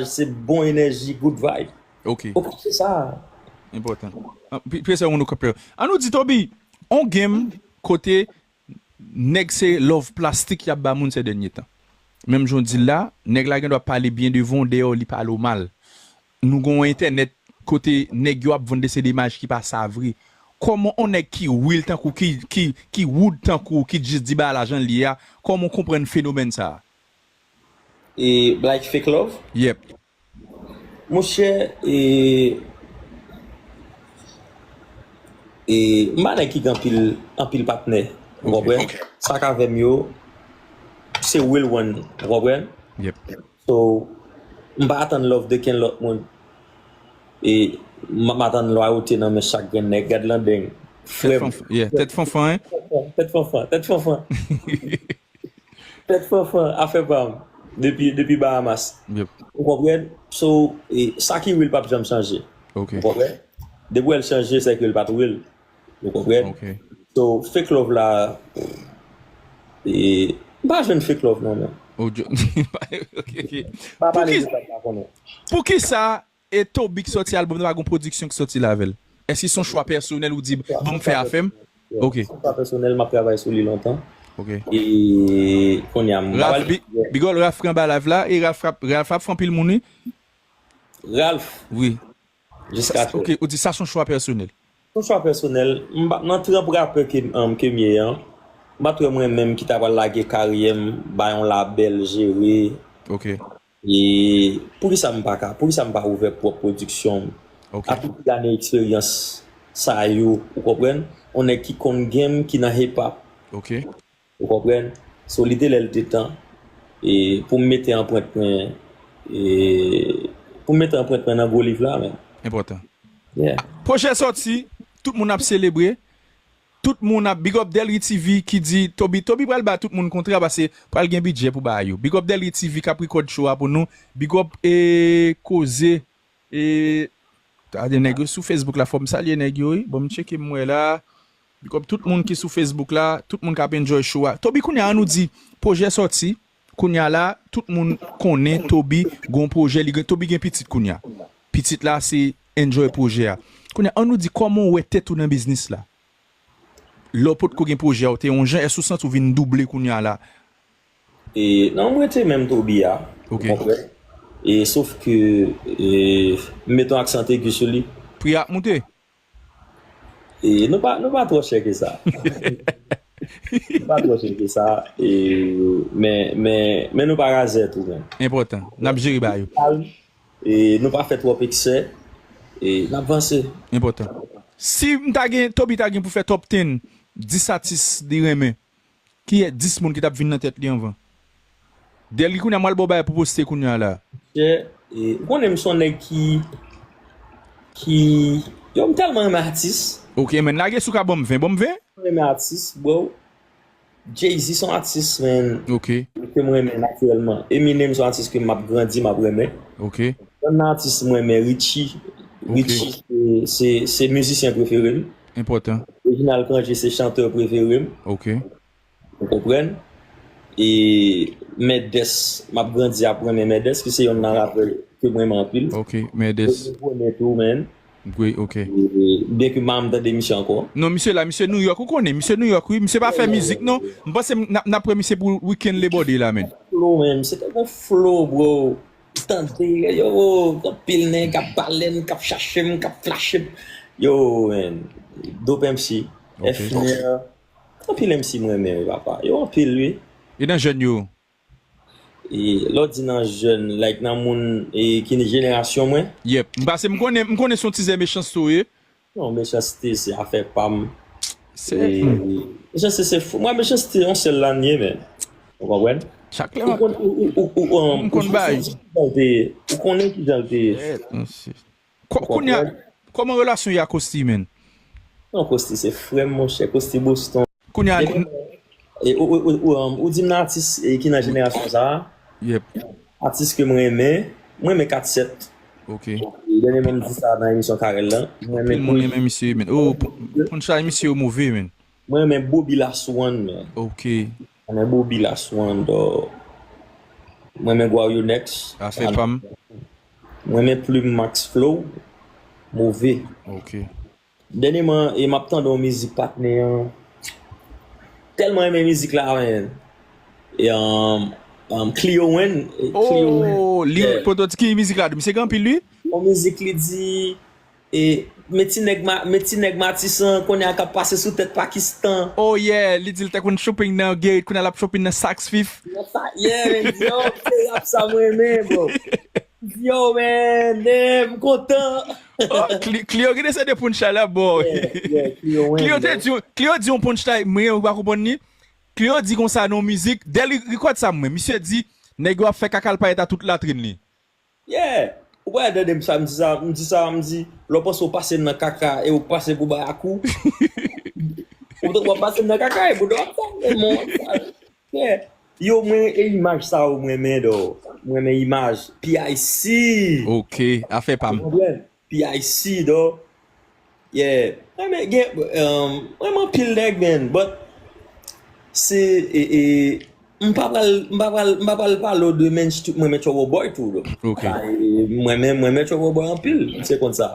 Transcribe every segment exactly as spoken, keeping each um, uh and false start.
se bon enèji, good vibe. Ok. Ok, se sa. Enpòtan. An, pi- Pyesè moun ou kanpe. An nou di, Toby, on game kote nèg se love plastik y ap ba moun se dènye tan. Menm jan w di l la, nèg la gen dwa pale byen devan w, dèyè w li pale w mal. Nou gen yon entènèt kote nèg yo ap vann de se de imaj ki pa sa vre. Kòman on nèg ki real tankou, ki, ki, ki wood tankou, ki jis di bagay la jan l ye a, kòman w konprann fenomèn sa a? E black fake love? Yep. Monchè, e, e, m pa nèg ki gen anpil, anpil patnè, ou konprann? Sa k avè m yo, se real one, ou konprann? Yep. So, m pa atann love de kenn lòt moun. E m ap atann lwayote nan men chak grenn nèg. Gad landeng. Frè m. Fanf- yeah, tèt fanfan, hein? Tèt fanfan, tèt fanfan. Tèt fanfan, afè pa m. Depi, depi Bahamas. Yep. Ou konprann? So, e, sa ki real p ap janm chanje. Ok. Ou konprann? Depi w wè l chanje, se ke l pa t real. Ou konprann? Ok. So, fake love la, e, m pa jwenn fake love non, men. Oh, jo- ok, ok. Pa pale Pouki- de sa m pa konnen. Poukisa e Toby ki sòti albòm nan pa gon pwodiksyon ki sòti la avè l? Èske se yon chwa pèsonèl ou di, bon, m fè afè m? Ok. Se pa pèsonèl, m ap travay sou li lontan. Ok. E kounye a, m pa Ralph, bi- big up Ralph ki anba live la, e Ralph, ap- Ralph ap fè anpil moun, wi. Ralph, Wi. jiskaske. Ok, ou di sa se yon chwa pèsonèl. Yon chwa pèsonèl, m pa- nan tranp rapè ke, um, ke m ye an, m pa t wè mwen menm ki ta pral lage karyè m, bay yon labèl jere. Ok. E poukisa m pa ka, poukisa m pa ouvè pwòp pwodiksyon m? Ok. Ak tout ane eksperyans sa yo, ou konprann? On nèg ki konn game, ki nan hip hop, Ok. ou konprann? So, li te lè l te tan, e pou m mete anprent mwen, e pou m mete anprent mwen nan gwo liv la, men. Enpòtan. Yeah. Pwojè sòti, tout moun ap selebre. Tout moun ap big up Delry T V ki di Toby, Toby pral ba tout moun kontra paske pral gen bidjè pou ba yo. Big up Delry T V k ap record show a pou nou. Big up e koze e gade nèg yo sou Facebook la, fò m salye nèg yo wi. Bon, m tcheke m wè la. Big up tout moun ki sou Facebook la, tout moun k ap enjoy show a. Toby, kounye a nou di pwojè sòti. Kounye a la, tout moun konnen Toby gon pwojè, li gen Toby gen pitit kounye a. Pitit la se enjoy pwojè a. Kounye a, an nou di kòman w wè tèt ou nan biznis la? Lè w potko gen pwojè a, w te yon jan, èske w santi w vin double kounye a la? E non, mwen te menm Toby a. Ok. Ou konprann? E sof ke, e, m mete yon aksan egi sou li. Pri a ap moute? E nou pa, nou pa twò chè ke sa. Nou pa twò chè ke sa. E, men, men, men nou pa razè tou, men. Enpòtan. N ap jere ba yo. E nou pa fè twòp eksè. E n ap vanse. Enpòtan. Si m ta gen, Toby ta gen pou fè top ten, dis atis li renmen, ki e dis moun ki t ap vin nan tèt li anvan? Delry, kounye a m al ba w bagay pou poste kounye a la. Chè, e, ou konnen m se yon nèg ki, ki, yo, m tèlman renmen atis. Ok, men lage sou ka ban m ven, ban m ven. M renmen atis, bro. Jay-Z se yon atis, man, Ok, ke m renmen natirèlman. Eminem se yon atis ke m ap grandi, m ap renmen. ok, Yon nan atis m renmen, Richie. Ok. Richie se, se, se mizisyen prefere m. Enpòtan. Reginald Cangé se chantè prefere m. Ok, Ou konprann? E Mendes, m ap grandi ap renmen Mendes, ki se yon nan rapè ke m renmen anpil. ok, Mendes. Yo konnen tou, man. Gwe, ok. E, byen ke m pa janm tande misye ankò. Non, misye la, misye New York, ou konnen, misye New York, wi, misye pa fè mizik, non. M panse n ap, n ap pran misye pou weekend le bòde la, men. Flow, man, misye te gon flow, bro. Tande, yo, anpil nèg ap bale m, k ap chache m, k ap flache m. Yo, man, Dope M C, Ok. F N R, anpil M C m renmen, wi, papa. Yo, anpil, wi. E nan jèn yo? E lè w di nan jèn, like, nan moun e, ki jenerasyon mwen. Yep. M pase, m konnen, m konnen se yon tizè Mechanste w ye. Non, Mechanste se afè pa m. Se E, Mechanste se fou. Mwen, Mechanste, yon sèl la m ye, men. Ou konprann? Chak lè Ou m ap konn, ou, ou, ou, ou, um, M konn ou, bay. Ou, ou, ou, ou konnen ki jan l te ye. Ko- Kounye a, kòman relasyon y a Kosti, men? Non, Kosti se frè m, monchè. Kosti Boston. Kounye a, E, ou, ou, ou, ou, um, ou di m nan atis e, ki nan jenerasyon sa a. Yep. Atis ke mwen renmen, mwen renmen kat sèt. Ok. E dènye mwen m di sa nan emisyon Karèl lan. Mwen Anpil renmen moun tou. Renmen misye, men. Oh, pou- punchline misye yo move, men. Mwen renmen Bobby Laswan, men. Ok. Mwen renmen Bobby Laswan, do. Mwen renmen Guarionex. Afè pa m. Mwen renmen plim Max Flow, move. Ok. Dènyèman, e m ap tande yon mizik patnè an. Tèlman renmen mizik la, men. E, um, um, Cleo Wayne, e, Cleo Wayne. Oh, li Yeah. Potoski mizik la, misye gen anpil wi. Yon mizik li di, e, men ti nèg ma, men ti nèg Matisan kounye a k ap pase sou tèt Pakistan. Oh yeah, li di l te konn shopping nan Gate, kounye a l ap shopping nan Saks Fifth. Nan sa, yeah, men, yo, se rap sa mwen renmen, bro. Yo, man, damn, m kontan. Oh, Cli- Clio gen de se de punchline la, boy. Yeah, yeah, Cleo Wayne, Clio te bro. di, Clio di yon punchline, mwen, ou pa konprann ni. Clio di konsa nan mizik, dèyè li rekòd sa mwen. Misye di, nèg yo ap fè kaka l parèt a tout latrin li. Yeah. Ou pa tande m sa, m di sa, m di sa, m di, lè w panse w pase nan kaka e w pase pou bayakou. Ou w ap pase nan kaka e pou do ap sa, men mon, yeah. Yo, mwen, e imaj sa yo, mwen renmen, do. Mwen renmen imaj. P I C. Ok, afè pa m. Konprann? P I C, do. Yeah. Mwen renmen, gen, um, mwen renmen anpil nèg, man. But, se, e, e, m pa pral, m pa pral, m pa pral pale w de mainstream, mwen renmen Trouble Boy tou, do. Ok. Sa, e, mwen renmen, mwen renmen Trouble Boy anpil, se konn sa.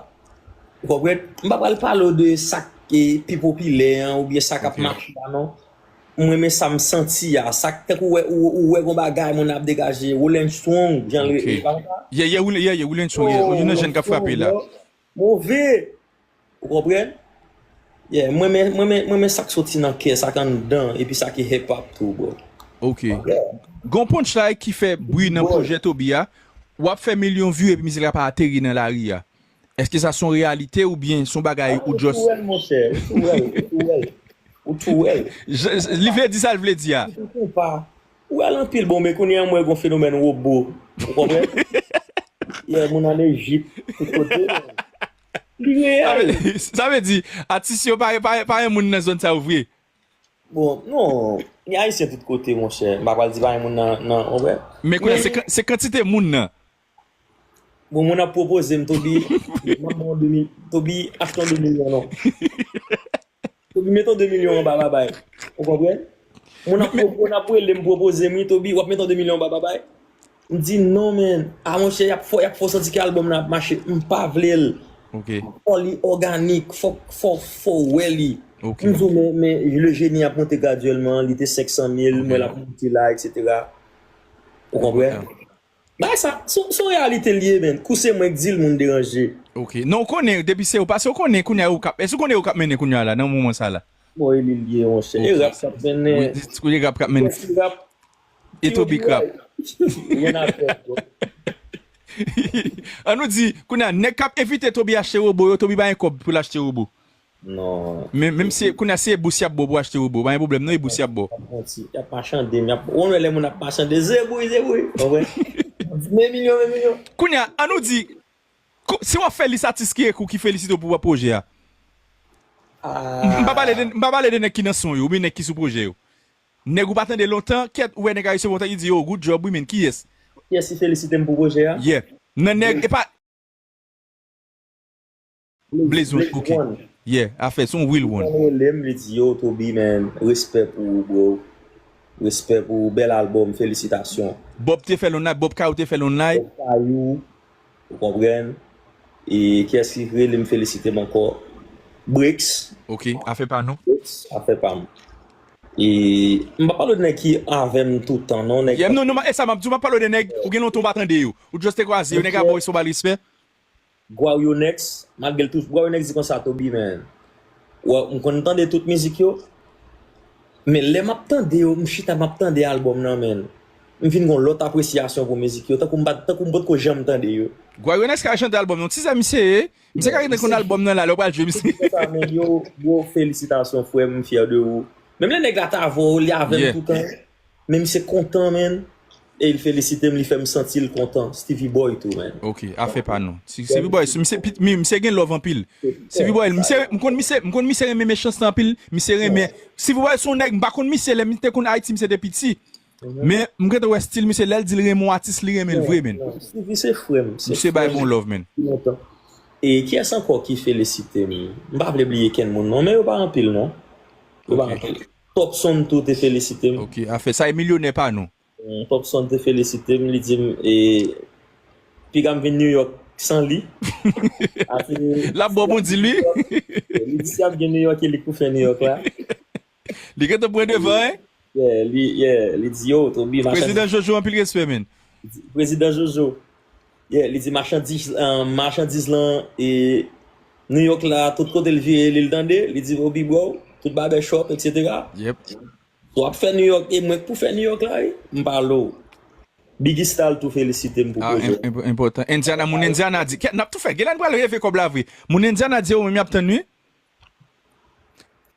Ou konprann? M pa pral pale w de sa k, e, pi popilè an, oubyen sa k ap Ok. mache a, non. Mwen renmen sa m santi a. Sa k tankou wè, ou, ou wè gon bagay, moun ap degaje. Roland Strong, jan l Ok. rele, pa konn sa? Yeah, yeah, Roland, yeah, yeah, Roland Strong, yeah. Yon nan jèn k ap frape la. Move. Ou konprann? Yeah, mwen renmen, mwen renmen, mwen renmen sa k soti nan kè, sa k anndan, epi sa ki hip hop tou, bro. Ok. Yeah. Gon punchline ki fè bri nan Boy. Pwojè Toby a, w ap fè milyon view epi mizik la pa ateri nan lari a. Èske sa se yon reyalite oubyen se yon bagay ou Ou just tou wè l, monchè. Ou tou wè l, ou tou wè l. Ou tou wè l. Je- li vle di sa l vle di a. Ou pa. Ou wè l anpil, bon, men kounye a m wè gon fenomèn wobo. Ou konprann? Yeah, moun an Ejip, tout kote. Li Sa reyèl. vle, sa vle di, atis yo pa, pa, pa yon moun nan zòn sa yo vre. Bon, non, gen Ayisyen tout kote, monchè. M pa pral di pa gen moun nan, nan, ou konprann? Men kounye a, se kan- se kantite moun nan. Bon, moun ap pwopoze m, Toby, m ap ba w de mil, Toby, achte yon de milyon, non. Toby, mete yon de milyon anba babay. Ou konprann? Moun ap, moun ap rele m, pwopoze m, wi, Toby, w ap mete yon de milyon anba babay? M di non, man. A, monchè, y ap fè, y ap fè w santi ke albòm nan ap mache. M pa vle l. Ok. Fò li òganik, fò, fò, fò w wè li. Ok. M di w, men, men, le jeni ap monte gradyèlman, li te senk san mil, mwen l ap monte la, etsetera. Ou konprann? Bagay sa, se se yon reyalite l ye, man. Kou se mwen k di l, moun deranje. Ok. Non, ou konnen, depi se ou pase, ou konnen kounye a ou k ap. Èske ou konnen ou k ap mennen kounye a la, nan moman sa la? Bon, e li l ye, monchè. E Ok. rap k ap mennen. Wi, kounye rap k ap mennen. Yes, rap. E Toby k ap. Rien à faire, bro. An nou di, kounye a, nèg k ap envite Toby achte wobo yo, Toby pa gen kòb pou l achte wobo. Non. Men, menm si, kounye a, se bous y ap bo pou achte wobo, pa gen pwoblèm, non, e bous y ap bo. Y ap manti, y ap machande m, y ap, ou wè lè moun ap machande, zebouy, zebouy. Ou konprann? Men milyon, men milyon. Kounye a, an nou di, ko- si w ap fè lis atis ki ekri w ki felisite w pou pwojè a, Ah, m pa pale de, m pa pale de nèg ki nan son yo, oubyen nèg ki sou pwojè yo. Nèg ou pa tande lontan, kèt, ou wè nèg a resevwa w, ki di, yo, good job, wi, men, kiyès? Kiyès ki felisite m pou pwojè a? Yeah. Nan nèg, e pa Blaze One, ok. One. Yeah, afè, se yon real one. Mwen rele m, li di, yo, Toby, man, respè pou ou, bro. Respè pou ou, bèl albòm, felisitasyon. Bob te fè l online, Bob Kayou te fè l online. Bob Kayou, ou konprann? E kiyès ki rele m, felisite m ankò? Bricks. Ok, afè pa nou. Bricks, afè pa m. E m pa pale de nèg ki avè m tout tan, non, nèg. Yeah, non, non, e sa m ap di, m ap pale de nèg, ou gen lontan ou pa tande yo. Ou just te kwaze yo, nèg a ba w respè, w ba l respè. Guario Next, malgre l touch, Guario Next di konsa, Toby, man. Wè, m konn tande tout mizik yo. Men lè m ap tande yo, m chita, m ap tande albòm nan, man. M vin gon lòt apresyasyon pou mizik yo, tankou m pa, tankou m potko janm tande yo. Guario Next ka chante albòm nan. Ti sa misye ye. Misye ka rete konn albòm nan la, lè w pral jwe misye. Konsa, men yo, bro, felisitasyon, frè m, m fyè de ou. Menm lè nèg la ta avè w, li avè m Yeah. toutan. Men misye kontan, man. E l felisite m, li fè m santi l kontan. Stevie Boy tou, man. Ok, afè pa nou. Si, Stevie Boy, si misye, pit- mi- misye gen love anpil. Stevie Boy, misye, m konn misye, m konn misye renmen mechanste anpil, misye renmen. Stevie Boy se yon nèg, m pa konn misye, lè misye te konn Ayiti, misye te piti. Men, m gentan wè stil misye, lè l di l renmen yon atis, li renmen l vre, man. Non, Stevie se frè m. Se Misye bay frè m bon love, man. depi lontan. E kiyès ankò ki felisite m? M pa vle bliye kenn moun, non, men yo pa anpil, non. Yo pa Ok. anpil. Top Sound tou te felisite m. Ok, afè sa, e milyonè pa nou. Mm, Top Sound te felisite m, li di m, e, Piga m vin New York san li. Ase L ap bon pou di li. Li di si ap gen New York, e li k pou fè New York la. Li gentan pran devan, en? Yeah, li, yeah, li di yo, Toby, machandiz. Prezidan Jojo, anpil respè, men. Prezidan Jojo. Yeah, li di machandiz, uh, machandiz lan e New York la, tout kote l vire, li l tande, li di Toby bro, tout barbershop, et cetera. Yep. W ap fè New York, e mwen k pou fè New York la, wi. M pale w. Biggie Stal tou felisite m pou Ah, pwojè. Im- im- Enpòtan. Indiana, moun Indiana di, kèt, n ap tou fè. Genlè n pral reve kòb la vre. Moun Indiana di, yo menm y ap tann, wi.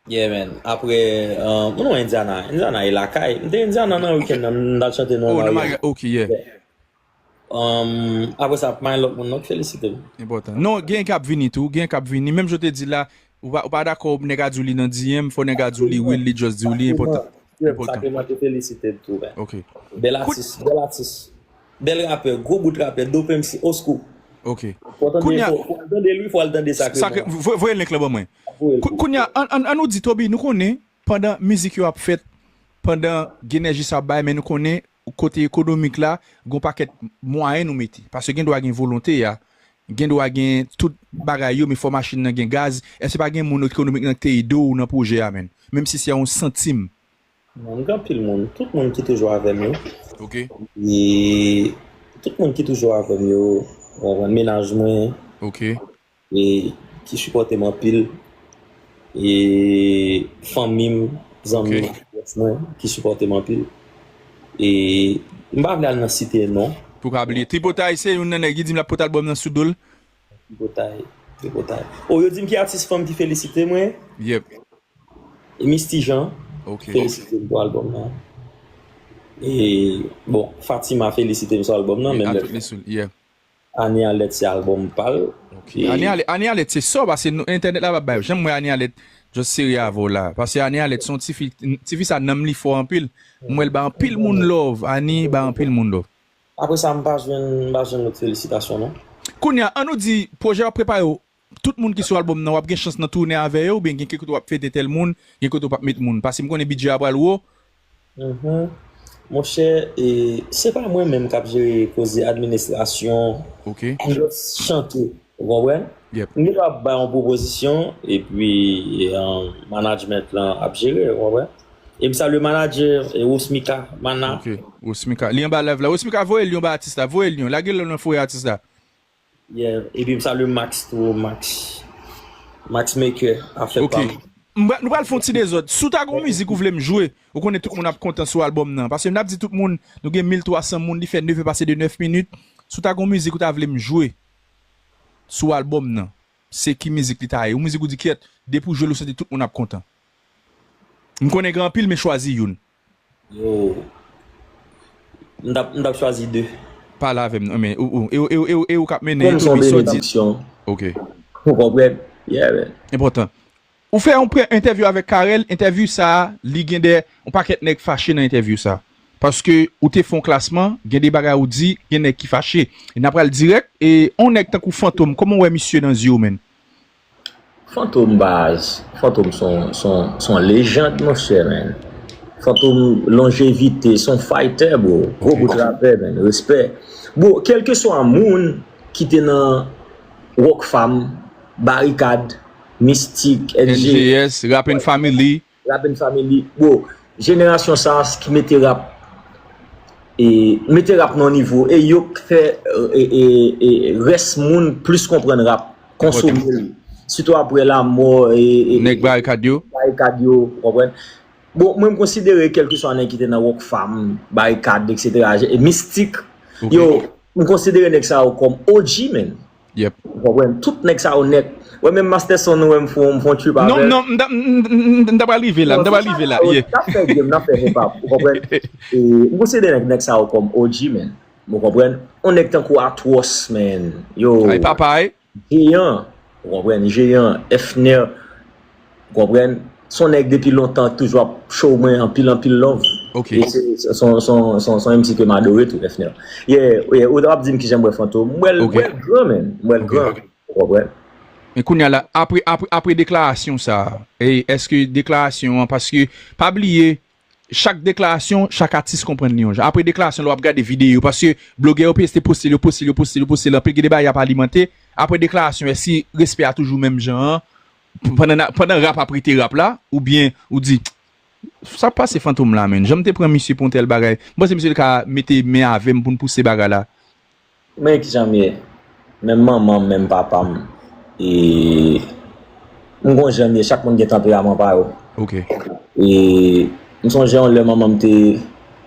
Yeah, man. Apre, um, non, Indiana. Indiana e lakay. M te Indiana nan wikenn nan, m t al chante nan Oh, nan Maria. Maria. Ok, yeah. Um, apre sa, pa gen lòt moun non k felisite m. Enpòtan. Non, gen k ap vini tou, gen k ap vini. Menm jan w te di la, ou pa, ou pa dakò, nèg a di w li nan D M, fò nèg a di w li real, li just di w li, enpòtan. Yeah, Enpòtan. Sakreman te felisite m tou, man. Ok. Bèl atis, bèl atis. Bèl rapè, gwo bout rapè, Dope M C, oskou. Ok. Fò tande, Kounye a- fò, fò l tande li, fò l tande Sakreman. Sakre, voye, voye link lan ban mwen. Voye l Kou- Kounye a, ann, ann, ann nou di, Toby, nou konnen, pandan mizik yo ap fèt, pandan gen enèji sa ap bay, men nou konnen, kote ekonomik la, gon pakèt mwayen nou mete. Paske gen dwa gen volonte a, gen dwa gen tout bagay yo, men fò machin nan gen gaz. Èske pa gen moun ekonomik nan ki te ede w nan pwojè a, menm? Menm si se yon santim. Moun, gen anpil moun. Tout moun ki toujou avè m yo. Ok. E tout moun ki toujou avè m yo, w konprann, mennaj mwen, Ok. e ki sipòte m anpil. E fanmi m, zanmi m, Ok. pwòch mwen, ki sipòte m anpil. E m pa vle al nan site non. Pou ka bliye. Tripotay se youn nan nèg ki di m l ap pote albòm nan sou do l. Tripotay, Tripotay. O, yo di m ki atis fanm ki felisite mwen. Yep. E Misty Jean Ok. felisite m pou albòm nan. E, bon, Fatima felisite m sou albòm nan, A menm tout li sou l, yeah. Ane Alèt se albòm pa l. Ok. Ane Alèt, Ane Alèt se sò, paske nou, entènèt la pa bay. Janm wè Ane Alèt just sere avè w la. Paske Ane Alèt se yon tifi, tifi sa nanm li fò anpil. M wè l ba anpil moun love. Ane ba anpil moun love. Apre sa, m pa jwenn, m pa jwenn lòt felisitasyon non. Kounye a, ann nou di, pwojè w ap prepare w, tout moun ki sou albòm nan, w ap gen chans nan tounen avè yo, oubyen gen kèk kote w ap fete tèl moun, gen kote w p ap met moun. Paske m konnen bidjè a pral wo. Mhm. Monchè, e, se pa mwen menm k ap jere koze administrasyon, Ok. jès chante, ou konprann? Yep. M gen dwa bay yon pwopozisyon, epi, e, management lan ap jere, ou konprann? E m salye manager, e, Rosmika Mana. Ok. Rosmika. Li anba live la. Rosmika, voye l yon ba atis la. Voye l yon. Lage l nan foye atis la. Yeah. Epi m salye Max tou, Max. Max Maker, afè Ok. pa m. M pra- Nou pral fè yon ti dezòd. Si w ta gon mizik ou vle m jwe, ou konnen tout moun ap kontan sou albòm nan. Paske m t ap di tout moun, nou gen mil twa san moun, li fè neve pase de nèf minit. Si w ta gon mizik ou ta vle m jwe sou albòm nan, se ki mizik li ta ye? Yon mizik ou di, kyèt, depi w jwe l, ou santi tout moun ap kontan. M konnen gen anpil, men chwazi youn. Yo, m t ap, m t ap chwazi de. Pale avè m, non, men ou, ou, e, e, e, e ou k ap mennen, Kòm son Toby, sa w di. Benediksyon. Ok. Ou konprann? Yeah, man. Enpòtan. Ou fè yon pre entèvyou avèk Carel, entèvyou sa a, li gen de yon pakèt nèg fache nan entèvyou sa a. Paske ou te fè yon klasman, gen de bagay ou di, gen nèg ki fache. E n ap pral dirèk, e yon nèg tankou Fantom, kòman w wè misye nan zye w, menn? Fantom baz, Fantom son, son, son lejand, monchè, man. Fantom lonjevite, son fighter, bro. Gwo bout rapè, man. Respè. Bro, kèlkeswa moun ki te nan Rockfam, Barikad, Mistik, N G, N G S, Rapping Family. Rapping Family. Bro, jenerasyon sa ki mete rap, e mete rap nan nivo, e yo k fè, e, e, e rès moun plis konprann rap, konsome l. Sitou apre lanmò, e, e, Nèg Barikad yo. Barikad yo, ou konprann? Bon, mwen m konsidere kèlkeswa nèg ki te nan Rockfam, Barikad, et cetera, e Mistik, Ok. yo, m konsidere nèg sa yo kòm O G, man. Yep. Ou konprann? Tout nèg sa yo nèt. Wè, menm Master Son, ou wè m fè yon, m fè yon trip avè Non, l. Non, m ta- m- m- m- m ta pral rive la, m ta pral rive la, yeah. N ap fè game, n ap fè hip hop, ou konprann? E, m konsidere nèg, nèg sa yo kòm O G, man. Ou konprann? Yon nèg tankou Atwòs, man. Yo. Ay, papa, ay. Jeyan, ou konprann, Jeyan, Efner, ou konprann, se yon nèg depi lontan k toujou ap show mwen anpil, anpil love. Ok. E se se- se yon- se yon- se yon- se yon M C ke m adore tou, Efner. Yeah, yeah, ou t ap di m kijan m wè Fantom. M wè l, Ok. m wè l gran, man. M wè l Ok. gran. Ou konprann? Men kounye a la, apre, apre, apre deklarasyon sa a, e èske deklarasyon an, paske, pa bliye, Chak deklarasyon, chak atis konprann li yon jan. Apre deklarasyon, lè w ap gade videyo, paske blogè yo peste poste l, yo poste l, yo poste l, yo poste l, anpil gen de bagay y ap alimante. Apre deklarasyon, èske respè a toujou menm jan an? Pandan, pandan rap ap rete rap la, oubyen ou di, sa pase Fantom la, menn. Jan m te pran misye pou yon tèl bagay, m panse misye te ka mete men avè m pou n pouse bagay la. Men ki jan m ye. Menm manman m, menm papa m. E m gon jan m ye, chak moun gen tanperaman pa yo. Ok. E m sonje yon lè manman m te,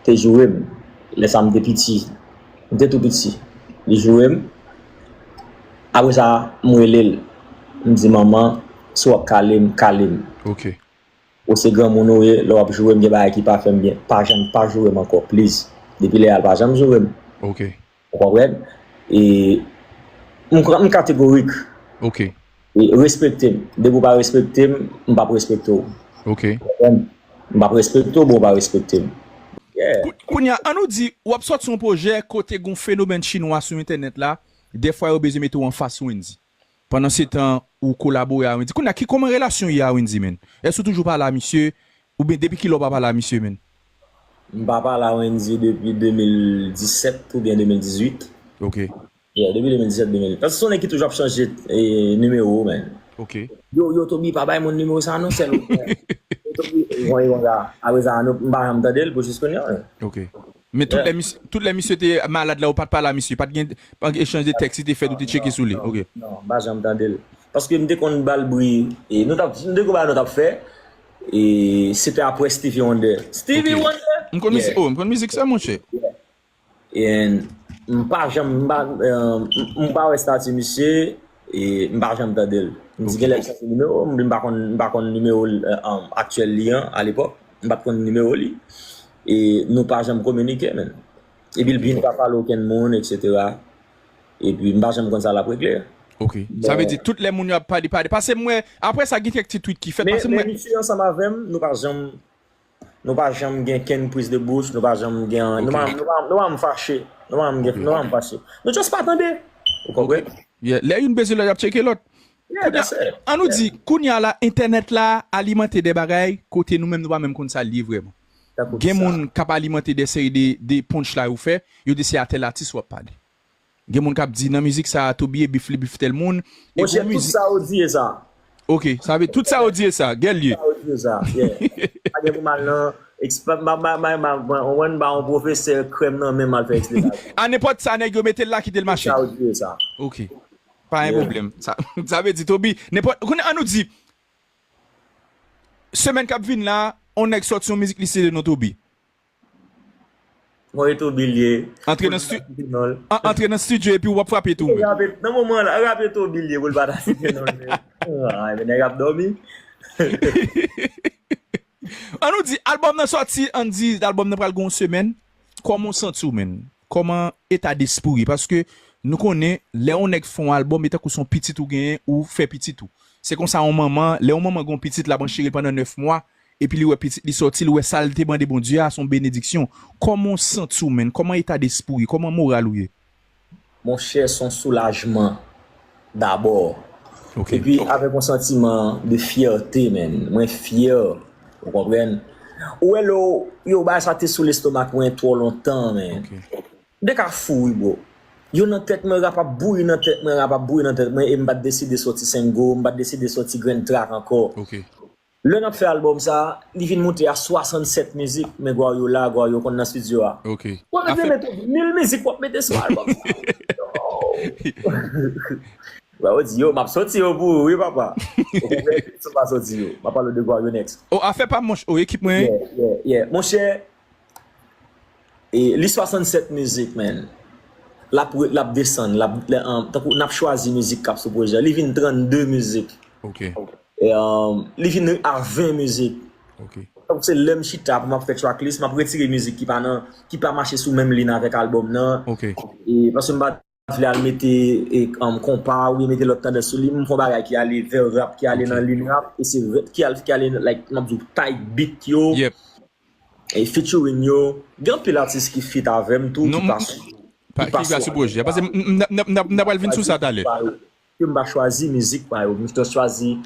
te joure m. Lè sa m te piti. M te tou piti. Li joure m. Apre sa, m rele l. M di, "Manman, si w ap kale m, kale m." Ok. Ou se granmoun ou ye, lè w ap joure m, gen bagay ki pa fè m byen. Pa janm pa joure m ankò, please. Depi lè a, l pa janm joure m. Ok. Ou konprann? E m, m kategorik. Ok. E respekte m. Depi w pa respekte m, m p ap respekte w. Ok. Ou konprann? M p ap respekte w, bon, w pa respekte m. Yeah. Kou-, kounye a, ann nou di, w ap sòti yon pwojè kote gon fenomèn chinwa sou entènèt la, dèfwa yo bezwen mete w anfas Wendyy. Pandan se tan, ou kolabore a Wendyy. Kounye a, ki, kòman relasyon ye a Wendyy, menn? Èske w toujou pale a misye? Oubyen depi kilè w pa pale a misye, menn? M pa pale a Wendyy depi de mil disèt oubyen de mil dizuit. Ok. Yeah, depi de mil disèt, de mil. Paske se yon nèg ki toujou ap chanje, e, nimewo, menn. Ok. Yo, yo, Toby, pa bay moun nimewo sa non, sèl ou. Yo, Toby, bon, e konsa. Apre sa, nou, m pa janm tande l pou jis kounye a. Ok. Men tout lè misye, tout lè misye te malad la, ou pa t pale a misye, pa t gen, pa t gen echanj de tèks, li te fèt, ou te tcheke sou li. Ok. Non, m pa janm tande l. Paske m te konn ba l bri, e nou t ap, m te konn ba nou t ap fè, e se te apre Stevie Wonder. Stevie Wonder? M konn mizik, oh, m konn mizik sa, monchè. Yeah. E m pa janm, m pa, eh, m, m pa wè estati misye, e m pa janm tande l. M di gen lè m chanje nimewo, m, m pa konn, m pa konn nimewo, eh, um, aktyèl li an, alepòk. M pa t konn nimewo li. E nou pa janm kominike, menn. Epi l vin pa pale okenn moun, etsetera. Epi m pa janm konn sa l ap regle. Ok. Sa vle di tout lè moun yo ap pale, pale. Pase m wè, apre sa, gen kèk ti tweet ki fèt. Men, pase m men wè. Misye ansanm avè m, nou pa janm, nou pa janm gen kenn priz de bouch, nou pa janm gen, nou pa, nou pa, nou pa janm fache. Nou pa janm gen, nou pa janm fache. Nou just pa tande. Ou konprann? Yeah, lè youn bezwen lòt, y ap tcheke lòt. Yeah, that's it. Ann nou di, kounye a la, entènèt la alimante de bagay kote nou menm nou pa menm konn sa l ye vrèman. Gen moun k ap alimante de seri de, de punchline ou fè, yo di se a tèl atis w ap pale. Gen moun k ap di nan mizik sa a, Toby e bif, li bif tèl moun. E monchè, tout sa ou di e sa. Ok, sa vle tout sa ou di e sa, gèl ye. Tout sa ou di e sa, yeah. Pa gen pou m al nan, eksp-, ma, ma, ma, ma, ma, mwen ba yon pwofesè krèm nan men m al fè eksplikasyon. A nenpòt sa, nèg yo mete l la, kite l mache. Tout sa ou di e sa. Ok. Pa gen pwoblèm. Sa, sa vle di, Toby, nenpòt, kounye a, ann nou di, semèn k ap vin la, on nèg sòti yon mizik, li se de non Toby. Mwen e Toby l ye. Antre nan stu-, an-, antre nan estidyo epi w ap frape tou, menm. Rape, nan moman la, rape Toby l ye pou l pa ta site non l, men. Ah, men nèg ap dòmi. Ann nou di, albòm nan sòti, ann di, albòm nan pral gen yon semèn. Kòman w santi w, menn? Kòman eta despri w ye? Paske nou konnen, lè yon nèg fè yon albòm, e tankou se yon pitit ou genyen, ou fè pitit ou. Se konsa yon manman, lè yon manman gen yon pitit, l ap anchire l pandan nèf mwa, epi li wè pitit li sòti, li wè sa l te mande Bondye a, se yon benediksyon. Kòman w santi w, menn? Kòman eta despri w ye? Kòman moral ou ye? Monchè, se yon soulajman dabò. Ok. Epi avèk yon santiman de fyète, menn. Mwen fyè, ou konprann? Ou wè lè w, yo, bagay sa te sou lestomak mwen twò lontan, menn. Ok. M te ka fou, wi, bro. Yo nan tèt mwen, rap ap bouyi nan tèt mwen, rap ap bouyi nan tèt mwen, e m pa t deside sòti single, m pa t deside sòti grenn track ankò. Ok. Lè n ap fè albòm sa, li vin moute a swasannsèt mizik, men Gwaryo la, Gwaryo konn nan estidyo a. Ok. Ou mete, mete mil mizik w ap mete sou albòm sa. Yo. Gwaryo di, yo, m ap sòti yo pou ou, wi, papa. Ou konprann? Si w pa sòti yo, m ap pale w de Gwaryo next. Oh, afè pa m, monch-, oh, ekip mwen. Yeah, yeah, yeah. Monchè, e, li swasannsèt mizik, man. L ap, l ap desann, l ap, l, um, tankou n ap chwazi mizik k ap sou pwojè. Li vin trannde mizik. Ok. E, um, li vin a ven mizik. Ok. Donk, se lè m chita pou m ap fè tracklist, m ap retire mizik ki pa nan, ki pa mache sou menm liy avèk albòm nan. Ok. E, paske m pa vle al mete, e, um, konpa oubyen mete lòt tandans sou li. M fè yon bagay ki ale vè rap, ki ale nan liy rap, e se vè, ki al, ki ale, like, m ap di w, type beat yo. Yep. E featuring yo. Gen anpil atis ki feat avè m tou, ki pa sou, ki pa sou albòm sa. Paske m, m, m, m, m, m ta pral vin sou sa talè. Ke m pa chwazi mizik pa yo. M te chwazi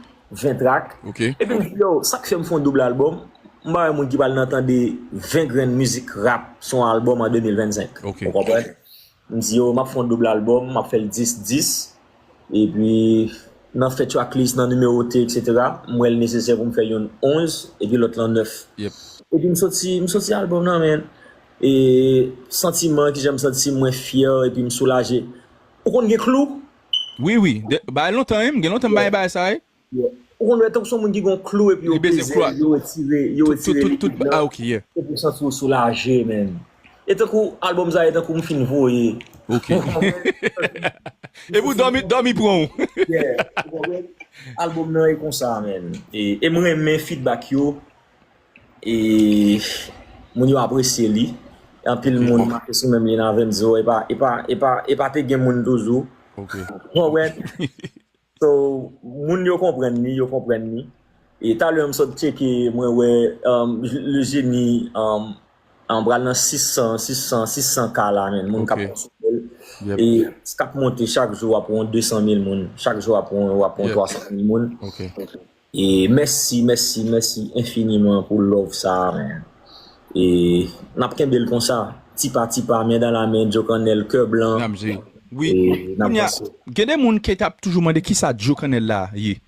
ven track. Ok. Epi m di, yo, sa k fè m fè yon doub albòm? M pa wè moun ki pral nan tande ven grenn mizik rap sou yon albòm an de mil vennsenk. Ou konprann? M di yo, m ap fè yon doub albòm, m ap fè l dis dis. Epi, nan fè tracklist, nan nimewote, etsetera, m wè l nesesè pou m fè youn onz, epi lòt lan nèf. Epi m soti, m soti albòm nan, men. E santiman ki jan m santi m, mwen fyè, epi m soulaje. Ou konn gen klou? Wi, wi. Bagay lontan, wi. M gen lontan m pa gen bagay sa, wi. Ou konn wè tankou se yon moun ki gen yon klou epi yo peze l, yo retire, yo retire likid lan. Epi w santi w soulaje, man. E tankou albòm sa, e tankou m fin voye. Ok. Epi w dòmi, dòmi pran w. Yeah, ou konprann? Albòm nan e konsa, man. E, e m renmen feedback yo. E moun yo apresye li. Anpil moun mache sou menm liy avè m, di, "Oh, e pa, e pa, e pa, e pa te gen moun toujou." Ok. Ou konprann? So, moun yo konprann li, yo konprann li. E talè m sot tcheke, mwen wè, um, Le Génie, um, an pral nan sis san, sis san, sis san K la, men, moun k ap konsome l. E k ap monte chak jou, ap yon de san mil moun. Chak jou, ap yon, ap yon twa san mil moun. E mèsi, mèsi, mèsi enfiniman pou love sa a, men. E n ap kenbe l konsa, ti pa ti pa, men dan la men, Djokannèl, kè blan. N ap jere. Wi. E n ap vanse. Gen de moun ki t ap toujou mande kisa Djokannèl la ye.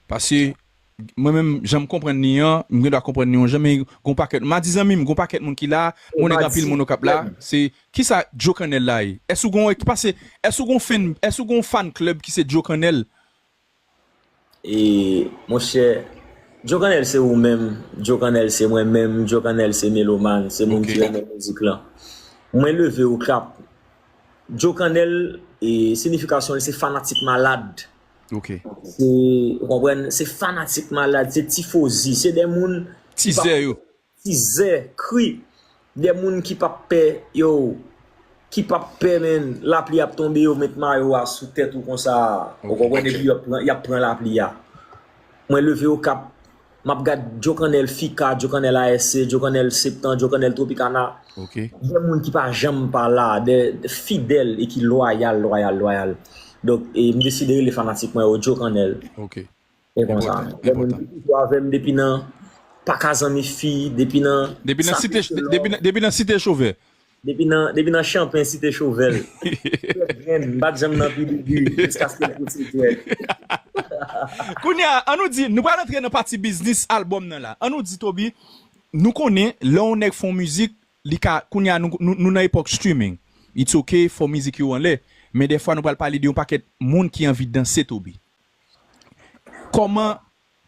Paske mwen menm, jan m konprann li an, m gen dwa konprann li yon jan, men gon pakèt, m a di zanmi m, gon pakèt moun ki la, m konnen gen anpil moun Okap la, se kisa Djokannèl la ye? Èske ou gon, ki pase, èske ou gon fan, èske ou gon fan club ki se Djokannèl? E, monchè, Djokannèl se ou menm, Djokannèl se mwen menm, Djokannèl se melomàn, se moun ki renmen mizik lan. Mwen leve Okap. Djokannèl, e, siyifikasyon li se fanatik malad. Se, ou konprann, se fanatik malad, se tifozi, se de moun ki pa tizè, kri, de moun ki p ap pè, yo, ki p ap pè, men, lapli ap tonbe, yo met mayo a sou tèt ou konsa, ou konprann, epi y ap pran, y ap pran lapli a. Mwen leve Okap, m ap gad Djokannèl Fika, Djokannèl A S C, Djokannèl Septan, Djokannèl Tropicana. De moun ki pa janm pa la, de fidèl e ki lwayal, lwayal, lwayal. Donk, e m deside rele fanatik mwen yo Djokannèl. E konsa. Gen moun ki toujou avè m depi nan paka zanmi fi, depi nan Depi nan site, depi nan, depi nan site Chovè. Depi nan, depi nan Chanpen, site Chovèl. Fè grenn, m pa t janm nan P D G, jiskaske l pouse dwèt. Kounye a, an nou di, nou pral antre nan pati biznis albòm nan la. An nou di, Toby, nou konnen, lè yon nèg fè yon mizik, li ka, kounye a, nou, nou, nou nan epòk streaming. It's ok, fè mizik yo anlè. Men dèfwa, nou pral pale de yon pakèt moun ki anvi danse, Toby. Kòman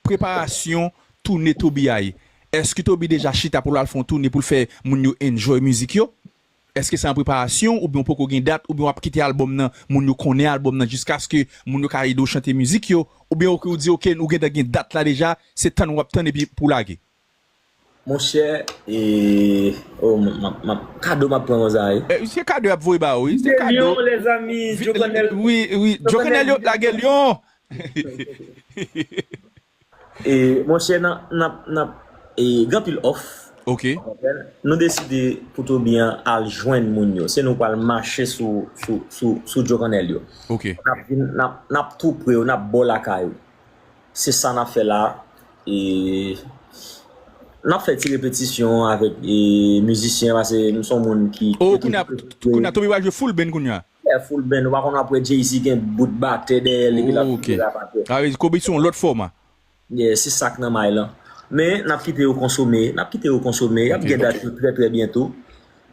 preparasyon toune Toby a ye? Èske Toby deja chita pou l al fè yon toune pou l fè moun yo enjoy mizik yo? Èske se an preparasyon oubyen w poko gen dat oubyen w ap kite albòm nan, moun yo konnen albòm nan jiskaske moun yo ka ede w chante mizik yo? Oubyen oke ou di oke ou gentan gen dat la deja, se tann w ap tann epi pou w lage? Monchè, e, oh, m, m, m, kado m ap pran konsa, wi. E, se kado y ap voye ba ou, wi. Se kado. Lyon, lèzanmi, Djokannèl. Wi, wi, Djokannèl yo lage Lyon. E, monchè, n ap, n ap, n ap, e, gen anpil òf. Ok. Nou deside pou Toby an al jwenn moun yo. Se nou pral mache sou, sou, sou, sou Djokannèl yo. Ok. N ap vin, n ap, n ap tou pre yo, n ap bò lakay ou. Se sa n ap fè la. E n ap fè ti repetisyon avèk, e, mizisyen, paske m se yon moun ki... Oh, kounye a, kounye a, Toby va jwe full band kounye a. Yeah, full band. Ou pa konn, apre Jay-Z gen bout batè dèyè l epi l ap jwe rap atè. Ah, Kobe se yon lòt fòma. Yeah, se sa k nan may lan. Men, n ap kite yo konsome, n ap kite yo konsome, y ap gen dat yo trè, trè byento.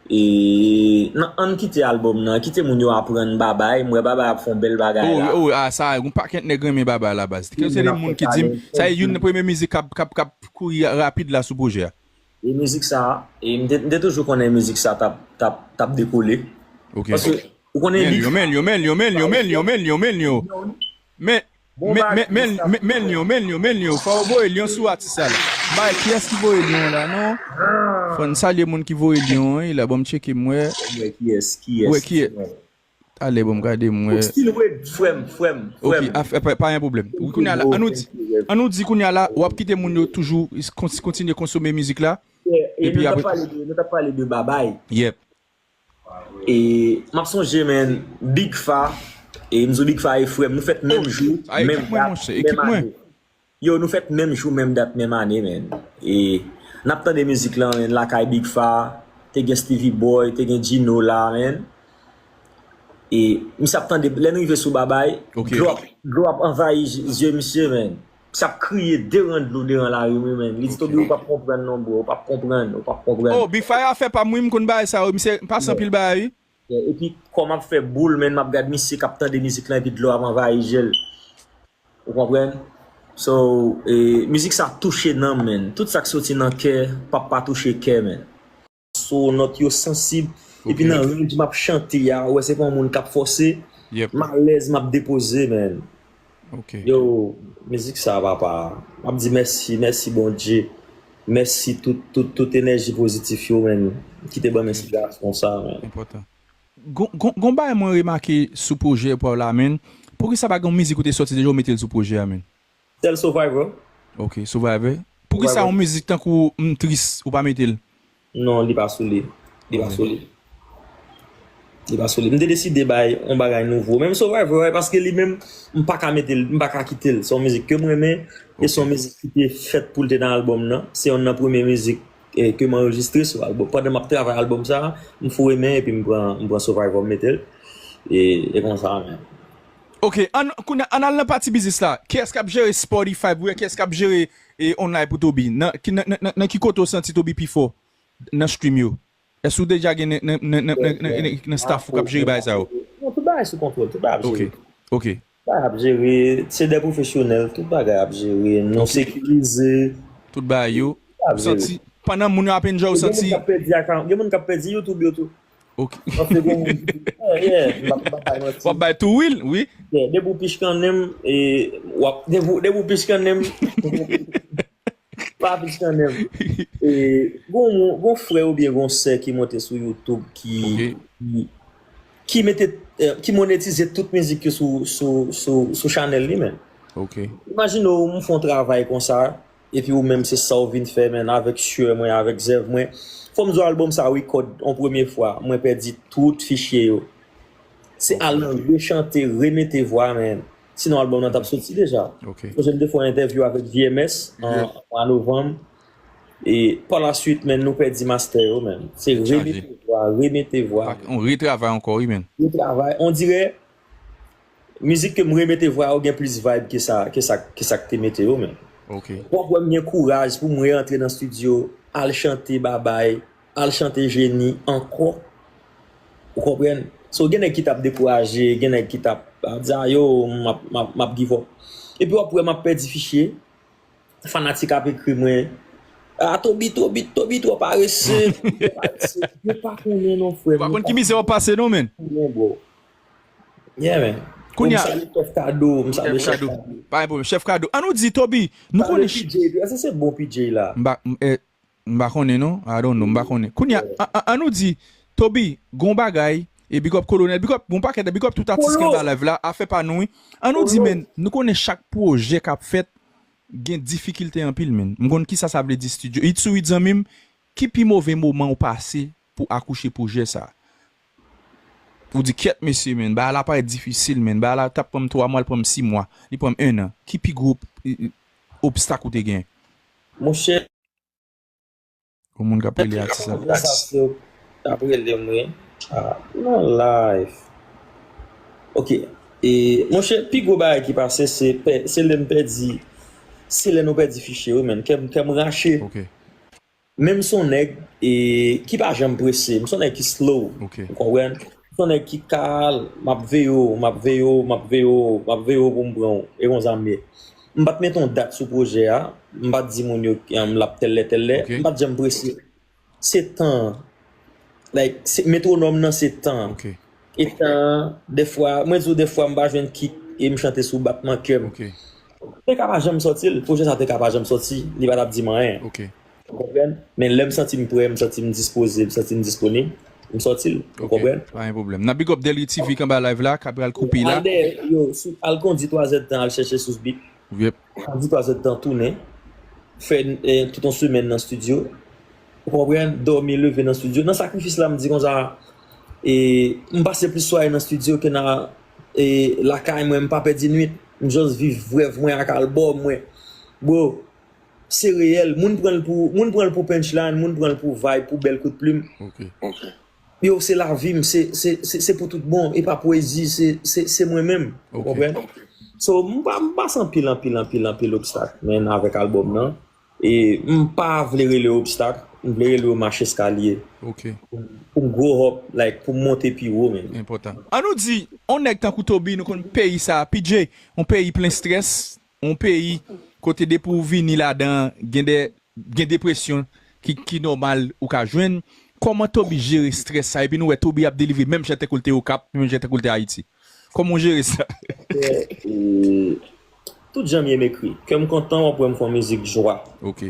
E, nan, ann kite albòm nan, kite moun yo aprann Babay, m wè Babay ap fè yon bèl bagay la. Oh, ah, sa, yon pakèt nèg renmen Babay la baz. Se de moun ki di m, sa e youn nan premye mizik k ap, k ap, k ap kouri rapid la sou pwojè a. E mizik sa, e m te, m te toujou konnen mizik sa t ap, t ap, t ap dekole. Ok. Paske, ou konnen men li yo, men li yo, men li yo, men li yo, men li yo, men li yo, men li yo. Men, men, men, men, men, men li yo, men li yo, men li yo. Fò w voye Lyon sou atis sa la. Bay, kiyès ki voye Lyon la, non? Fò n salye moun ki voye Lyon, wi, la, bon, m tcheke, m wè. Wè kiyès, kiyès. Wè kiyès. Talè, bon, m gade, m wè. Still Wade, frè m, frè m, frè m. Ok, pa, pa gen pwoblèm. Wi, kounye a la, an nou di, an nou di kounye a la, w ap kite moun yo toujou kontinye konsome mizik la. Epi nou t ap pale de, nou t ap pale de Babay. Yep. E m ap sonje, men, Big Fa, e m di w Big Fa e frè m, nou fèt menm jou, menm dat, menm ane. Yo, nou fèt menm jou, menm dat, menm ane, men. E N ap tande mizik lan, men, lakay Big Fa, te gen Stevie Boy, te gen Gino la, men. E misye ap tande, lè n rive sou Babay, dlo ap, dlo ap anvayi zye misye, men. Misye ap kriye devan dlo, devan lari, wi, men. Li di, Toby, ou p ap konprann non, bro, ou p ap konprann, ou p ap konprann. Oh, Big Fa a fè pa m, wi, m konn bagay sa, wi, misye pase anpil bagay, wi. Yeah, epi kò m ap fè boul, men, m ap gad misye k ap tande mizik lan, epi dlo ap anvayi je l. Ou konprann? So, e, mizik sa touche nanm, men. Tout sa k soti nan kè p ap pa touche kè, men. So, nòt yo sansib. Epi nan range m ap chante a, ou wè se pa yon moun k ap fòse. M alèz, m ap depoze, men. Yo, mizik sa, papa. M ap di mèsi, mèsi Bondye. Mèsi tout, tout, tout enèji pozitif yo, men, ki te ban m enspirasyon sa, men. Gon, gon, gon bagay mwen remake sou pwojè pa w la, men. Poukisa pa gen yon mizik ou te sòti deja ou mete l sou pwojè a, men? Sèl Survivor. Ok, Survivor. Poukisa yon mizik tankou M Tris ou pa mete l? Non, li pa sou li. Li pa sou li. Li pa sou li. M te deside bay yon bagay nouvo. Menm Survivor, paske li menm, m pa ka mete l, m pa ka kite l. Se yon mizik ke m renmen, e se yon mizik ki te fèt pou l te nan albòm nan. Se youn nan premye mizik e, ke m anrejistre sou albòm. Pandan m ap travay albòm sa a, m foure men epi m pran, m pran Survivor m mete l. E, e konsa, men. Ok, ann, kounye a, ann al nan pati biznis la. Kiyès k ap jere Spotify pou ou? Kiyès k ap jere e, online pou Toby? Nan, ki, nan, nan, nan, nan ki kote w santi Toby pi fò nan stream yo? Èske w deja gen nan, nan, nan, nan, nan, nan, nan staff ou k ap jere bagay sa yo? Non, tout bagay sou kontwòl, tout bagay ap jere. Ok, ok. Bagay ap jere, se de pwofesyonèl, tout bagay ap jere, nou sekirize. Tout bagay yo. Ou santi, pandan moun yo ap enjoy, ou santi. Gen moun k ap pèdi ak, gen moun k ap pèdi YouTube yo tou. Ok. Paske gen moun ki di, yeah, yeah, m ap, m ap bay manti. W ap bay tou, wi, wi. Yeah, depi w pich kanmenm, e, w ap, depi, depi w pich kanmenm, pa pich kanmenm. E, gon, gon frè oubyen gon sè ki monte sou YouTube ki, ki, ki mete, eh, ki monetize tout mizik yo sou, sou, sou, sou chanèl li, men. Ok. Imajine w, m fè yon travay konsa, epi ou menm se sa w vin fè, men, avèk syè mwen, avèk zèv mwen. Fò m di w albòm sa rekòd yon premye fwa, mwen pèdi tout fichye yo. Se al nan rechante, remete vwa, men. Sinon, albòm nan t ap soti deja. Ok. Sonje m te fè yon entèvyou avèk J M S an, an novanm. E pa la suit, men, nou pèdi mastè yo, men. Se remete vwa, remete vwa. Yon retravay ankò, wi, men. Retravay. On dirè, mizik ke m remete vwa yo gen plis vibe ke sa, ke sa, ke sa k te mete yo, men. Ok. W ap wè m gen kouraj pou m re-antre nan estidyo, al chante Babay, al chante Jeni ankò. Ou konprann? So, gen nèg ki t ap dekouraje, gen nèg ki t ap, ap di, "A yo, m ap, m ap, m ap give up." Epi w ap wè m ap pèdi fichye. Fanatik ap ekri mwen, "A, Toby, Toby, Toby twò parese, Toby twò parese." Yo pa konnen non, frè m. Ou pa konn ki mizè w ap pase non, men. Konnen, bro. Yeah, man. Kounye a. M salye Chèf Kado, m salye Chèf Kado. Pa gen pwoblèm, Chèf Kado. Ann nou di, Toby, nou konnen P J, èske se bon P J la? M pa, m, eh, M pa konnen non, I don't know, m pa konnen. Kounye a, an, an, ann nou di, Toby, gon bagay, e big up Kolonèl, big up, gon pakèt, big up tout atis ki anba live la, afè pa nou, wi. Ann nou di, men, nou konnen chak pwojè k ap fèt, gen difikilte anpil, men. M konn kisa sa vle di studio. It's sweet, zanmi m, ki pi move moman ou pase pou akouche pwojè sa? Ou di, "Kyèt, mesye, men, bagay la parèt difisil, men. Bagay la t ap pran m twa mwa, l pran m sis mwa, li pran m en an." Ki pi gwo, e, e, obstak ou te gen? Monchè, Yon moun k ap rele atis la. Sa se, ap rele m, wi. Ah, nan live. Ok. E, monchè, pi gwo bagay ki pase, se pè-, se lè m pèdi, se lè nou pèdi fichye, wi, men. Kè m, kè m rache. Ok. Menm si yon nèg, e, ki pa janm prese, m si yon nèg ki slow. Ok. Ou konprann? M si yon nèg ki kal, m ap veye w, m ap veye w, m ap veye w, m ap veye w pou m pran w. E konsa m ye. M pa t mete yon dat sou pwojè a. M pa t di moun yo, em, l ap tèl lè, tèl lè. Ok. M pa t janm prese. Se tan. Like, se, metwonòm nan se tan. Ok. E tan an, dèfwa, mwen di w dèfwa m pa jwenn kik e m chante sou batman kè m. Ok. Te ka pa janm sòti l, pwojè sa te ka pa janm sòti, li pa t ap di m anyen. Ok. Ou konprann? Men lè m santi m prè, m santi m dispoze, m santi m disponib, m sòti l. Ou konprann? Ok, pa gen pwoblèm. N ap big up Delri T V k anba live la, k ap pral koupe la. Al dèyè, yo, sou, al kondi twazèdtan, al chèche Sous Beat. Yep. Kondi twazèdtan tounen. Fè, eh, tout yon semèn nan estidyo. Ou konprann? Dòmi, leve nan estidyo. Nan sakrifis la, m di konsa, e, m pase plis sware nan estidyo ke nan, e, lakay mwen, m pa pèdi nwit. M just viv rèv mwen ak albòm mwen. Bro, se reyèl. Moun pran l pou, moun pran l pou punchline, moun pran l pou vibe, pou bèl kout plim. Ok. Yo, se lavi m, se, se, se, se pou tout bon. E pa pwezi, se, se, se mwen menm. Ou Ok. Konprann? So, m pa, m pase anpil, anpil, anpil, anpil obstak, men avèk albòm nan. E m pa vle rele obstak, m vle rele yo mach eskalye Ok. pou m grow up, like, pou m monte pi wo, men. Enpòtan. An nou di, on nèg tankou Toby, nou konn peyi sa, P J, on peyi plen strès, on peyi kote depi ou vini ladan, gen de, gen depresyon ki, ki nòmal ou ka jwenn. Kòman Toby jere strès sa? Epi nou wè Toby ap delivre menm jan tankou l te Okap, menm jan tankou l te Ayiti. Kòman w jere sa? E, tout jan m ye m ekri. Kè m kontan, w ap wè m fè yon mizik jwa. Ok.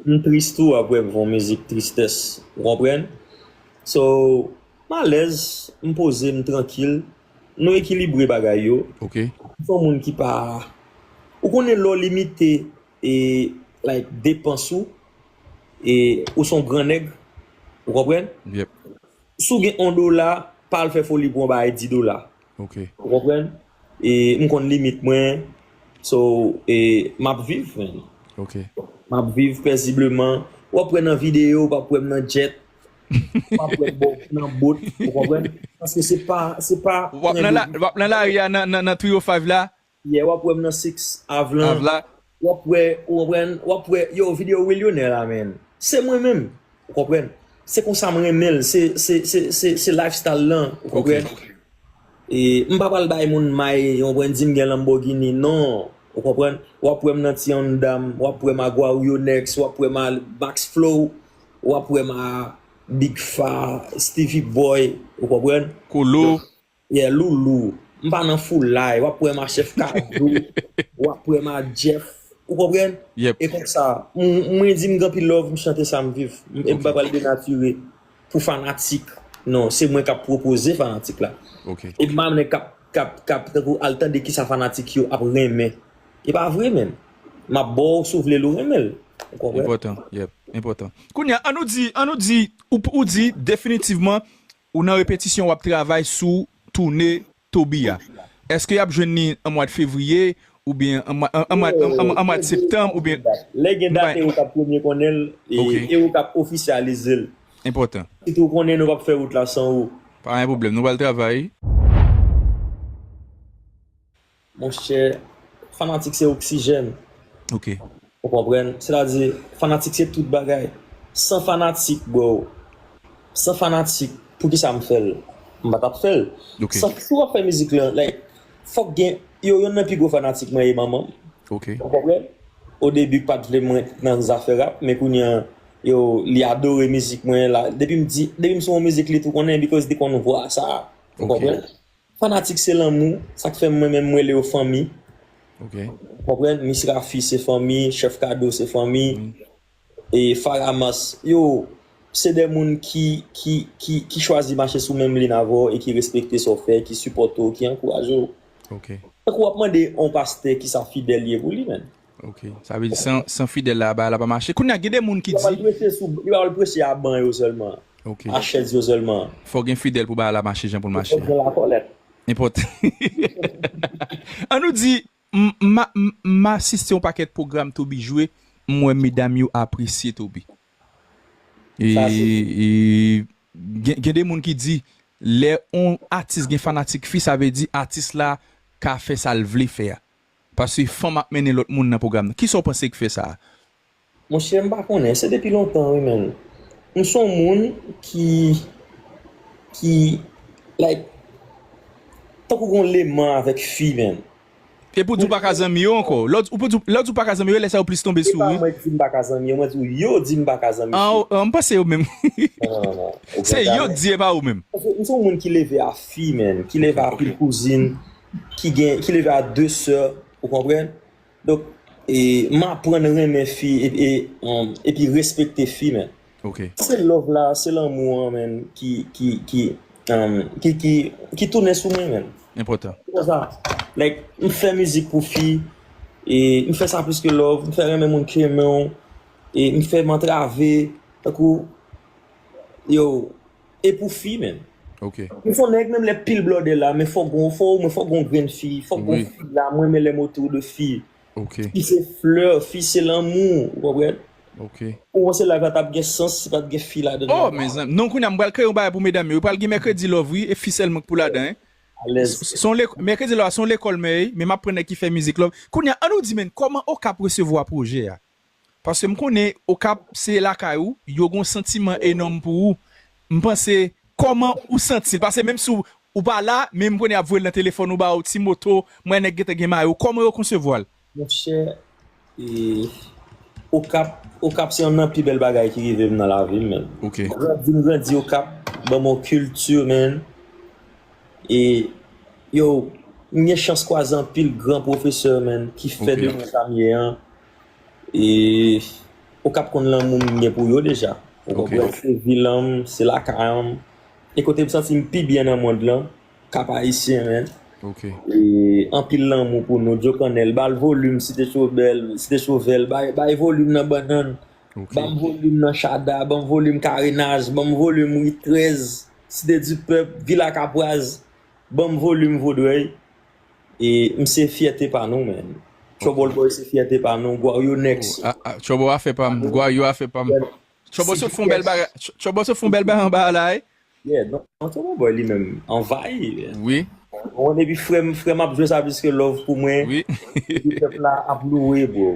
M tris tou, w ap wè m fè yon mizik tristès. Ou konprann? So, m alèz, m poze, m trankil. Nou ekilibre bagay yo. Ok. M se yon moun ki pa. Ou konnen lè w limite e, like, depans ou, e ou se yon gran nèg, ou konprann? Yep. Si w gen yon dola, pa al fè foli pou yon bagay dis dola. Ok. Ou konprann? E m konn limit mwen. So, e m ap viv, man. Ok. M ap viv pèzibleman. W ap wè nan videyo, w ap wè m nan jet. W ap wè m bò nan bot, ou konprann? Paske se pa, se pa W ap nan la, w ap nan lari a nan, nan, nan three oh five la. Yeah, w ap wè m nan six Avenue. Avla. W ap wè, ou konprann? W ap wè, yo, videyo Willionaire la, man. Se mwen menm. Ou konprann? Se konsa m renmen l. Se, se, se, se, se lifestyle lan. Ou konprann? E m pa pral bay moun may, ou konprann, di m gen Lamborghini. Non. Ou konprann? W ap wè m nan ti Honda m. W ap wè m a Guarionex. W ap wè m a Max Flow. W ap wè m a Big Fa, Stevie Boy. Ou konprann? Kolo. Yeah, Loulou. M pa nan foulay. W ap wè m a Chèf Kado. W ap wè m a Jeff. Ou konprann? Yep. E konsa, m- mwen di m gen anpil love, m chante sa m viv. M- E m pa pral denatire pou fanatik. Non, se mwen k ap pwopoze fanatik la. Ok. E m pa nèg k ap, k ap, k ap tankou al tande kisa fanatik yo ap renmen. E pa vre, menm. M ap ba w si w vle l ou renmen l. Ou konprann? Enpòtan. Yep. Enpòtan. Kounye a, an nou di, an nou di, ou, ou di definitivman, ou nan repetisyon, w ap travay sou toune Toby a. Èske y ap jwenn li an mwa de fevriye, oubyen an mwa, an, an mwa, an, an, an mwa de septanm, oubyen Lè gen dat, Bay- e ou k ap premye konnen l, e, Ok. e ou k ap ofisyalize l. Enpòtan. Si tou konnen nou p ap fè wout la san ou. Pa gen pwoblèm, nou pral travay. Monchè, fanatik se oksijèn. Ok. Ou konprann? Sètadi, fanatik se tout bagay. San fanatik, bro. San fanatik, poukisa m fè l? M pa t ap fè l. Ok. San, si w ap fè mizik lan, like, fòk gen, yo, yonn nan pi gwo fanatik mwen e manman m. Ok. Ou konprann? O debi, pa t vle mwen nan zafè rap, men kounye a, yo, li adore mizik mwen la. Depi m di, depi m sou yon mizik, li tou konnen, because li konn vwa sa. Ou Ok. Konprann? Fanatik se lanmou, sa k fè mwen menm mwen rele yo fanmi. Ok. Konprann? Miss Rafi se fanmi, Chèf Kado se fanmi, e Faramas, yo, se de moun ki, ki, ki, ki chwazi mache sou menm liy avè w e ki respekte sa w fè, ki sipòte w, ki ankouraje w. Ok. Tankou w ap mande yon pastè kisa fidèl ye pou li, menm. Ok. Sa vle di san, san fidèl la, bagay la pa mache. Kounye a, gen de moun ki Yo pral di, preche sou, yo pral preche a ban yo sèlman, ok, a chèz yo sèlman. Fò gen fidèl pou bagay la mache jan pou l mache. Fòk gen lakòlèt. Enpòtan. An nou di, m, m, m, m asiste yon pakèt pwogram Toby jwe, m wè medam yo apresye Toby. E, Sa se e gen, gen de moun ki di, lè yon atis gen fanatik fi, sa vle di atis la ka fè sa l vle fè a. Paske fanm ap mennen lòt moun nan pwogram nan. Kisa w panse k fè sa a? Monchè, m pa konnen, se depi lontan, wi, menm. M se yon moun ki, ki, like, tankou gon leman avèk fi, menm. E pou di w pa ka zanmi yo ankò. Lè w di, ou pou di, lè w di w pa ka zanmi yo, lè sa yo plis tonbe Se sou pa ou, wi. Mwen ki di m pa ka zanmi yo, mwen di w yo di m pa ka zanmi An, fi. An, m panse yo menm. Non, non, non. Se yo k di, e pa ou menm. Paske m se yon moun ki leve a fi, menm, ki leve a pil kouzin, ki gen, ki leve a de sè, ou konprann? Donk, e, m aprann renmen fi e, e, um, epi respekte fi, menm. Ok. Se love la, se lanmou an, menm, ki, ki, ki, um, ki, ki, ki tounen sou mwen, menm. Enpòtan. Se konsa, like, m fè mizik pou fi, e m fè sa plis ke love, m fè renmen moun k renmen w, e m fè m antrave, tankou, yo, e pou fi, menm. Ok. M se yon nèg, menm lè pil blòdè la, men fòk gon, fò, mwen fòk gon grenn fi, fòk gon Wi. Fi la, mwen renmen lè m otou de fi. Ok. Fi se flè, fi se lanmou, ou konprann? Ok. Ou panse live la t ap gen sans si pa t gen fi ladan l? Oh, mezanmi. Non, kounye a m pral kreye yon bagay pou medam yo. Pral gen Mèkredi Love, wi, e fi sèlman k pou ladan, hein. Alèz. S- s- Son lek- Mèkredi Love, son lekòl mè, men m ap pran nèg ki fè mizik love. Kounye a, ann nou di, men, kòman Okap resevwa pwojè a? Paske m konnen Okap se lakay ou, yo gon santiman enòm pou ou. M panse, kòman ou santi l? Paske menm si w- ou pa la, men m konnen y ap voye l nan telefòn ou ba ou ti moto, mwen nèg gentan gen mayo. Kòman yo konsevwa l? Monchè, e, Okap, Okap se youn nan pi bèl bagay ki rive m nan lavi m, menm. Ok. Grandi, m grandi Okap, ban m yon kilti, menm. E, yo, m gen chans kwaze anpil gran pwofesè, menm, ki fè Ok. de mwen sa m ye an. E, Okap konn lanmou m gen pou yo deja. Ou Ok. konprann? Se vil an m, se lakay an m. E kote m santi m pi byen nan mond lan, Kap Ayisyen, menm. Ok. E, anpil lanmou pou nou, Djokannèl, ba l volim, Site Chovèl, Site Chovèl, bay, bay volim nan Bannann, Ok. ban m volim nan Chada, ban m volim Karenaj, ban m volim Ri trèz, Site Dipèp, Vila Kapwaz, ban m volim Vodrèy. E, m se fyète pa nou, menm. Trouble Boy se fyète pa nou, Gwaryo Next. Ah, ah, Trouble afè pa m, Gwaryo afè pa m. Trouble sot fè yon bèl bagay, Trouble sot fè yon bèl bagay anba la, eh. Yeah, non, non, Trouble Boy li menm anvayi. Wi, Bon, epi frè m, frè m ap jwe sa plis ke love pou mwen. wi. Epi pèp la ap louwe, bro.